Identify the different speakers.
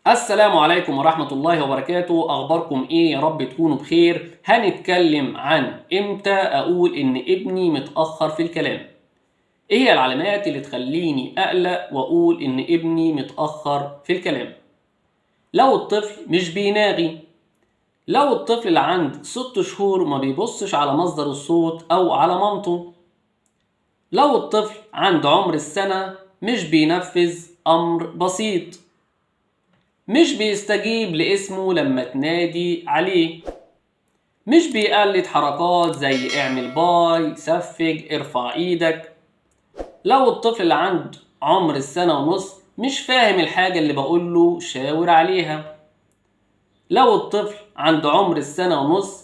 Speaker 1: السلام عليكم ورحمة الله وبركاته. أخباركم إيه؟ يا رب تكونوا بخير. هنتكلم عن إمتى أقول إن ابني متأخر في الكلام. إيه هي العلامات اللي تخليني أقلق وأقول إن ابني متأخر في الكلام؟ لو الطفل مش بيناغي، لو الطفل اللي عند 6 شهور ما بيبصش على مصدر الصوت أو على مامته، لو الطفل عند عمر السنة مش بينفذ أمر بسيط، مش بيستجيب لاسمه لما تنادي عليه، مش بيقلد حركات زي اعمل باي، سفج، ارفع ايدك، لو الطفل اللي عند عمر السنة ونص مش فاهم الحاجة اللي بقوله شاور عليها، لو الطفل عند عمر السنة ونص